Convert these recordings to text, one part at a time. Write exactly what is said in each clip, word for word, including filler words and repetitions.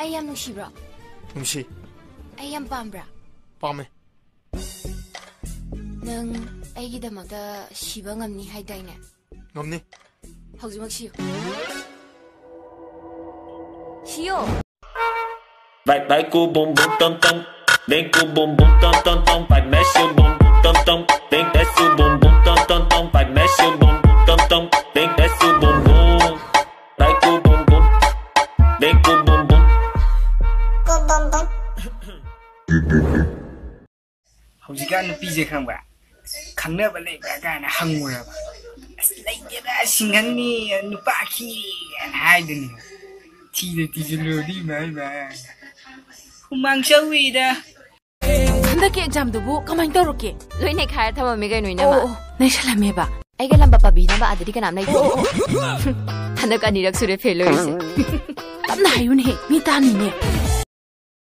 ꯑꯩ ꯌꯥꯝ ꯅꯨꯡꯁꯤꯕ꯭ꯔꯣ? ꯅꯨꯡꯁꯤ꯫ ꯑꯩ ꯌꯥꯝ ꯄꯥꯝꯕ꯭ꯔꯥ? ꯄꯥꯝꯃꯦ꯫ ꯅꯪ ꯑꯩꯒꯤꯗꯃꯛꯇ ꯁꯤꯕ ꯉꯝꯅꯤ ꯍꯥꯏꯗꯥꯏꯅꯦ? ꯉꯝꯅꯤ꯫ ꯍꯧꯖꯤꯛꯃꯛ ꯁꯤꯌꯨ꯫ ꯁꯤꯌꯣ꯫ Vai, vai com o bumbum tam tam, vem com o bumbum tam tam tam, vai mexe o bumbum tam tam, vem desce o bumbum tam tam tam, vai mexe o bumbum tam tam, vem desce o bumbum, vai com o bumbum, vem com o bumbum. ꯍꯧꯖꯤꯛꯀꯥꯟ ꯅꯨꯄꯤꯁꯦ ꯈꯪꯕ꯭ꯔꯥ? ꯈꯪꯅꯕ ꯂꯩꯕ꯭ꯔꯥ ꯀꯥꯏꯅ ꯍꯪꯉꯨꯔꯕ꯫ "ꯑꯁ, ꯂꯩꯇꯦꯗ, ꯁꯤꯡꯒꯜꯅꯤ, ꯅꯨꯄꯥ ꯈꯤꯔꯦꯅ" ꯍꯥꯏꯗꯨꯅꯤ꯫ ꯊꯤꯗ ꯊꯤꯖꯤꯜꯂꯨꯔꯗꯤ ꯏꯃꯥ ꯏꯃꯥ꯫ ꯍꯨꯃꯥꯡ ꯁꯧꯏꯗ꯫ ꯍꯟꯗꯛꯀꯤ ꯑꯦꯛꯖꯥꯝꯗꯨꯕꯨ ꯀꯃꯥꯏꯅ ꯇꯧꯔꯛꯀꯦ? ꯂꯣꯏ ꯅꯩꯈꯥꯏꯔ ꯊꯝꯃꯝꯃꯤ ꯀꯩꯅꯣ, ꯏꯅꯝꯃ꯫ ꯑꯣ, ꯑꯣ, ꯅꯩꯁꯜꯂꯝꯃꯦꯕ? ꯑꯩꯒ ꯂꯝꯕ ꯄꯥꯕꯤꯅꯕ ꯑꯥꯗꯗꯤ ꯀꯅꯥꯝ ꯂꯩꯇꯦ꯫ ꯑꯣ, ꯑꯣ, ꯑꯣ꯫ ꯍꯟꯗꯛ ꯑꯅꯤꯔꯛ ꯁꯨꯔꯦ ꯐꯦꯜ ꯑꯣꯏꯔꯤꯁꯦ꯫ ꯇꯞꯅ ꯍꯥꯏꯌꯨꯅꯦꯍꯦ, ꯃꯤ ꯇꯥꯅꯤꯅꯦ꯫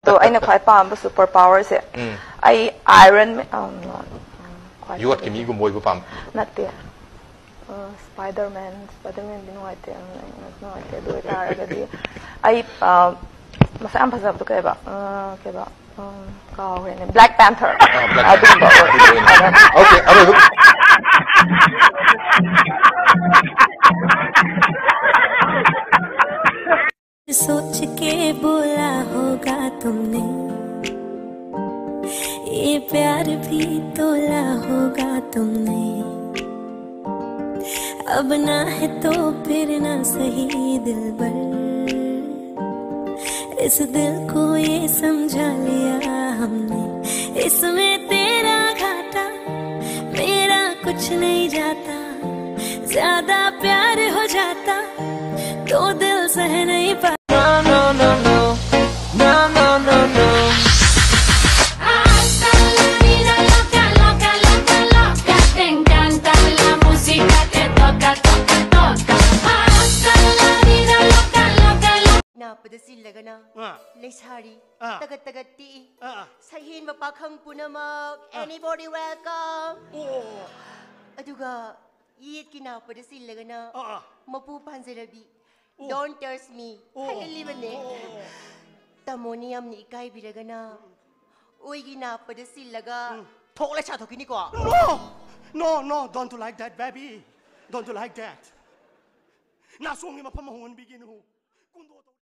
ꯑꯗꯣ ꯑꯩꯅ ꯈ꯭ꯋꯥꯏ ꯄꯥꯝꯕ ꯁꯨꯄꯔ ꯄꯥꯋꯔꯁꯦ, ꯎꯝ꯫ ꯑꯩ ꯑꯥꯏꯔꯟ ꯃꯦ-, ꯑꯝ, ꯅꯣ, ꯎꯝ, ꯈ꯭ꯋꯥꯏ ꯌꯣꯠꯀꯤ ꯐꯖꯕ ꯃꯤꯒꯨꯝꯕ ꯑꯣꯏꯕ ꯄꯥꯝꯃꯤ꯫ ꯅꯠꯇꯦ꯫ ꯑ, ꯁ꯭ꯄꯥꯏꯗꯔꯃꯦꯟ, ꯁ꯭ꯄꯥꯏꯗꯔꯃꯦꯟꯗꯤ ꯅꯨꯡꯉꯥꯏꯇꯦ, ꯌꯥꯝꯅ ꯅꯨꯡꯉꯥꯏꯇꯦ꯫ ꯑꯗꯨ ꯑꯣꯏꯇꯥꯔꯒꯗꯤ ꯑꯩ, ꯑ, ꯃꯁꯛ ꯌꯥꯝ ꯐꯖꯕꯗꯣ ꯀꯩꯕ? ꯑ, ꯀꯩꯕ? ꯎꯝ, ꯀꯥꯎꯈ꯭ꯔꯦꯅꯦ꯫ Black panther. ꯑ, ꯕ꯭ꯂꯦꯛ ꯄꯦꯟꯊꯔ꯫ ꯑꯗꯨꯒꯨꯝꯕ ꯑꯣꯏ-, ꯑꯗꯨꯒꯤ ꯑꯣꯏꯅ꯫ ꯑꯣꯀꯦ, ꯑꯔꯣꯏꯕ꯫ सोच के बोला होगा तुमने, ये प्यार भी तोला होगा तुमने। अब ना है तो फिर ना सही दिलबर, इस दिल को ये समझा लिया हमने। इसमें तेरा घाटा, मेरा कुछ नहीं जाता, ज्यादा प्यार हो जाता तो दिल सह नहीं पाता। No, no, no, no. No, no, no, no. Hasta la vida loca, loca, loca, loca. Te encanta la música que toca, toca, toca. Hasta la vida loca, loca, loca. ꯅꯥꯞꯄꯗ ꯆꯤꯜꯂꯒꯅ ꯑꯥ꯫ ꯂꯩꯁꯥꯔꯤ ꯑꯥ꯫ ꯇꯒꯠ ꯇꯒꯠ ꯇꯦꯛꯏ꯫ ꯑꯥ, ꯑꯥ꯫ ꯁꯛꯍꯦꯟꯕ ꯄꯥꯈꯪ ꯄꯨꯝꯅꯃꯛ, ꯑꯥ꯫ Anybody welcome? ꯑꯣ, ꯑꯣ, ꯑꯣ꯫ ꯑꯗꯨꯒ ꯌꯦꯠꯀꯤ ꯅꯥꯞꯄꯗ ꯆꯤꯜꯂꯒꯅ ꯑꯥ, ꯑꯥ꯫ ꯃꯄꯨ ꯄꯥꯟꯖꯔꯕꯤ꯫ Don't touch me. ꯍꯥꯏꯒꯜꯂꯤꯕꯅꯦ꯫ ꯇꯥꯃꯣꯅ ꯌꯥꯝꯅ ꯏꯀꯥꯏꯕꯤꯔꯒꯅ ꯑꯣꯏꯒꯤ ꯅꯥꯞꯄꯗ ꯁꯤꯜꯂꯒ ꯊꯣꯛꯂ ꯆꯥꯊꯣꯛꯈꯤꯅꯤꯀꯣ꯫ No! No, no, don't do like that, baby. Don't do like that. ꯅꯥꯁꯣꯡꯒꯤ ꯃꯐꯝ ꯍꯣꯡꯍꯟꯕꯤꯒꯅꯨ꯫ ꯀꯨꯟꯗꯣ ꯇꯧ-